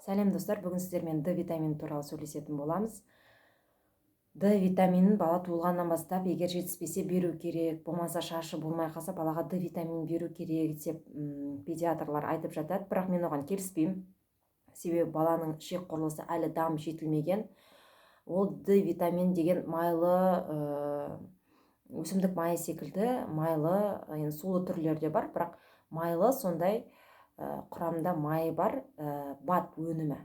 Сәлем, достар! Бүгін сіздермен Д витамині туралы сөйлесетін боламыз. Д витаминін бала туылғаннан бастап, егер жетіспесе, беру керек, болмаса шашы болмай қалса, балаға Д витаминін беру керек деп педиатрлар айтып жатады. Бірақ мен оған келіспеймін, себебі баланың ішек құрылысы әлі дамып жетілмеген. Ол Д витамин деген майлы, өсімдік майы секілді майлы, енді сулы түрлері де бар, бірақ майлы сондай, құрамында майы бар БАД өнімі.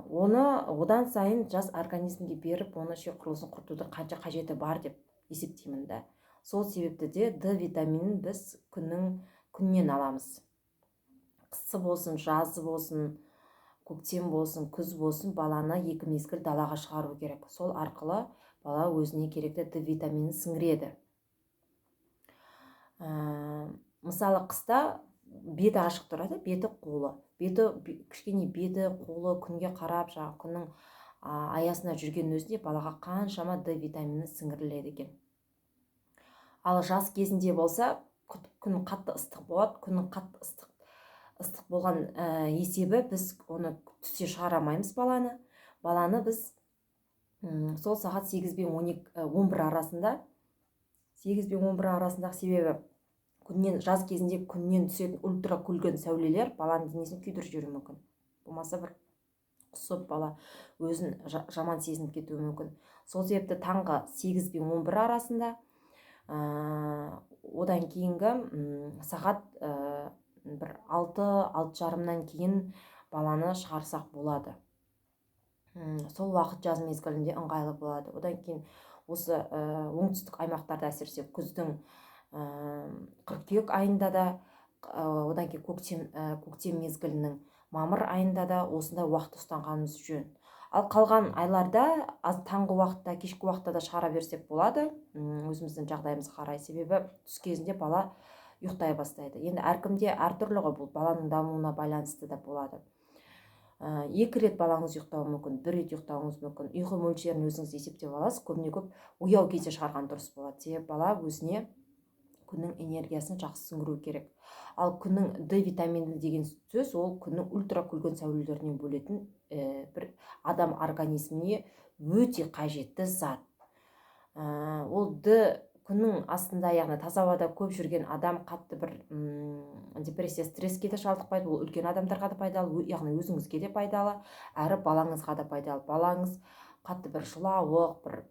Оны одан сайын жас организмге беріп, оны ішек құрылысын құртудың қанша қажеті бар деп есептеймін да. Сол себепті де Д витаминін біз күннен аламыз. Қысы болсын, жазы болсын, көктем болсын, күз болсын, баланы екі мезгіл далаға шығару керек. Сол арқылы бала өзіне керекті Д витаминін сіңіреді. Мысалы, қыста беті ашық тұрады, беті, қолы, беті кішкене, беті, қолы күнге қарап, жаңағы күннің аясында жүрген өзінде балаға қаншама Д витамині сіңіріледі екен. Ал жаз кезінде болса, күн қатты ыстық болады. Күннің қатты ыстық болған есебі біз оны түсте шығара алмаймыз баланы. Баланы біз сол сағат 8 бен 12, 11 арасында, 8 бен 11 арасындағы, себебі күннен, жаз кезінде күннен түсетін ультра күлгін сәулелер баланың денесін күйдіріп жіберуі мүмкін, болмаса бір құсып, бала өзін жаман сезініп кетуі мүмкін. Сол себепті таңғы 8 бен 11 арасында, одан кейінгі сағат бір 6, 6:30-нан кейін баланы шығарсақ болады. Сол уақыт жаз мезгілінде ыңғайлы болады. Одан кейін осы оңтүстік аймақтарда, әсіресе күздің, қыркүйек айында да, одан кейін көктем мезгілінің мамыр айында да осындай уақыт ұстанғанымыз жөн. Ал қалған айларда аз таңғы уақытта, кешкі уақытта да шығара берсек болады, өзіміздің жағдайымызға қарай, себебі түс кезінде бала ұйықтай бастайды. Енді әркімде әртүрлі ғой, бұл баланың дамуына байланысты да болады. Екі рет балаңыз ұйықтауы мүмкін, бір рет ұйықтауыңыз мүмкін. Ұйқы мөлшерін өзіңіз есептеп аласыз. Көбіне көп ояу кезде шығарған дұрыс болады, себебі бала өзіне күннің энергиясын жақсы сіңіру керек. Ал күннің Д витамині деген сөз ол күннің ультра күлгін сәулелерінен бөлетін бір адам организміне өте қажетті зат. Ол Д күннің астында, яғни таза ауада көп жүрген адам қатты бір депрессия, стресске де шалдықпайды. Ол үлкен адамдарға да пайдалы, яғни өзіңізге де пайдалы, әрі балаңызға да пайдалы. Балаңыз қатты бір жылауық, бір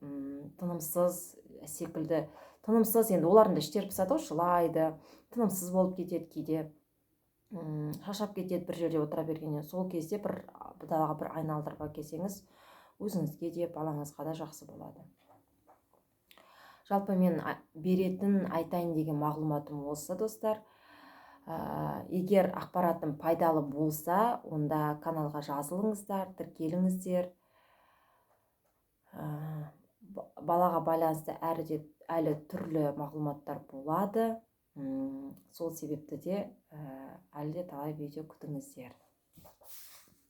тынымсыз секілді, тынымсыз, енді олардың да іштері пысады ғой, жылайды, тынымсыз болып кетеді, кейде шаршап кетеді бір жерде отыра бергеннен. Сол кезде бір далаға бір айналдырып әкелсеңіз, өзіңізге де, балаңызға да жақсы болады. Жалпы мен беретін, айтайын деген мағлұматым осы, достар. Егер ақпаратым пайдалы болса, онда каналға жазылыңыздар, тіркеліңіздер. Балаға байланысты әрі де әлі түрлі мағлұматтар болады. Сол себепті де әлі де талай видео күтіңіздер.